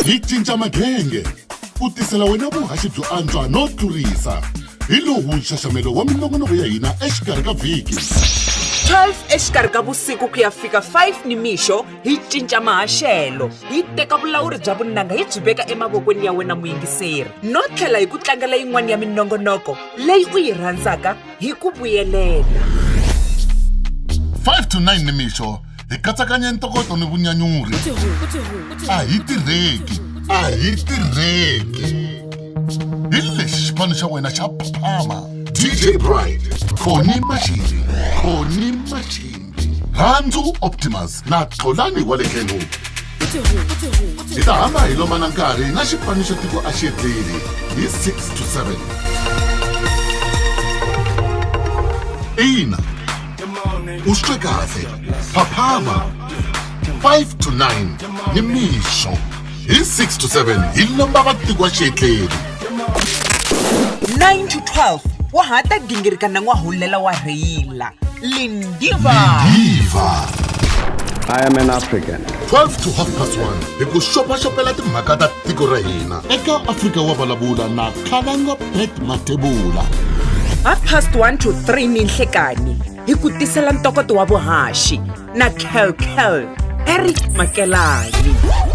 Hi cinca maghenge ku tisela wena vuhaxi byo antswa no tlurisa. Hi lowu nxaxamelo wa minongonoko ya hina exikarhi ka vhiki. 12 exikarhi ka vusiku ku ya fika 5 nimixo hi cinca mahaxelo hi teka vulawuri bya vunanga hi byi veka emavokweni ya wena muyingiseri no tlhela hi ku tlangela yin'wana ya minongonoko leyi u yi rhandzaka hi ku vuyelela. 5 to 9 nimixo hi katsakanya ntokoto ni vunyanyuri. A hi tirheki, a hi tirheki. Hi lexi xipano xa wena xa Phaphama. DJ Bright, Connie Mashiri, Connie Mashiri, Rhandzu Optimus na Xolani wa le Glenhope. Hi ta hamba hi lombana nkarhi na xipano xa tiko a xi etleli hi 6 to 7. Ina, u swi twe kahle. Phaphama 5 to 9 ni mixo hi 6 to 7 hi lomba vatiko wa xietleli. 9 to 12 wa ha ta gingirika na n'wahulela wa rheyila Lindiva. Lindiva. I am an African. 12 to half past 1 hi ku xopaxopela timhaka ta tiko ra hina eka Afrika wa vulavula na Khalanga Pet Mathebula. Half past 1 to 3 ninhlekani hi ku tisela ntokoto wa vuhaxi na Kel Kel Eric Makelani.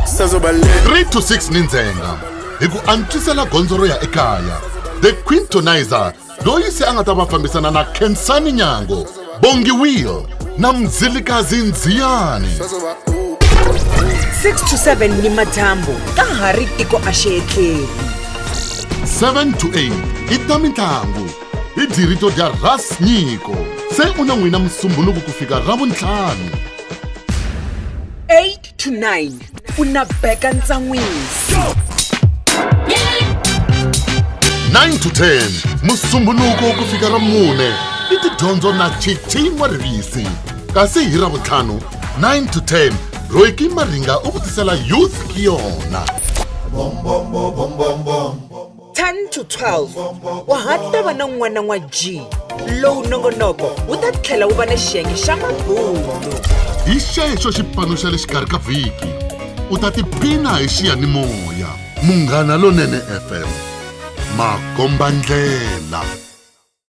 3 to 6 nindzhenga hi ku antswisela gondzo ro ya ekaya. The Quintonizer loyi se a nga ta va fambisana na Khensani Nyango, Bongi Wheel na Mzilikazi Nziyani. 6 to 7 ni madyambu ka ha ri tiko a xi etleli. 7 to 8 i ta mitlangu hi dyirito dya Ras Nyiko. Se u na n'wina Musumbhunuku ku fika Ravuntlhanu. 8 to 9 u na beka ntsan'wisi. 9 to 10 Musumbhunuko ku fika Ramune i tidyondzo na Chichi N'warivisi. Kasi hi Ravuntlhanu 9 to 10 Royki Maringa u ku tisela Youth ki yona. 10 to 12 wa ha ta va na n'wana n'wa G. Lowu nongonoko wu ta tlhela wu va na xiyenge xa mabulo. Hi xexo xipano xa le xikarhi ka vhiki u ta tiphina hi xiyanimoya. Munghana Lonene FM, makombandlela.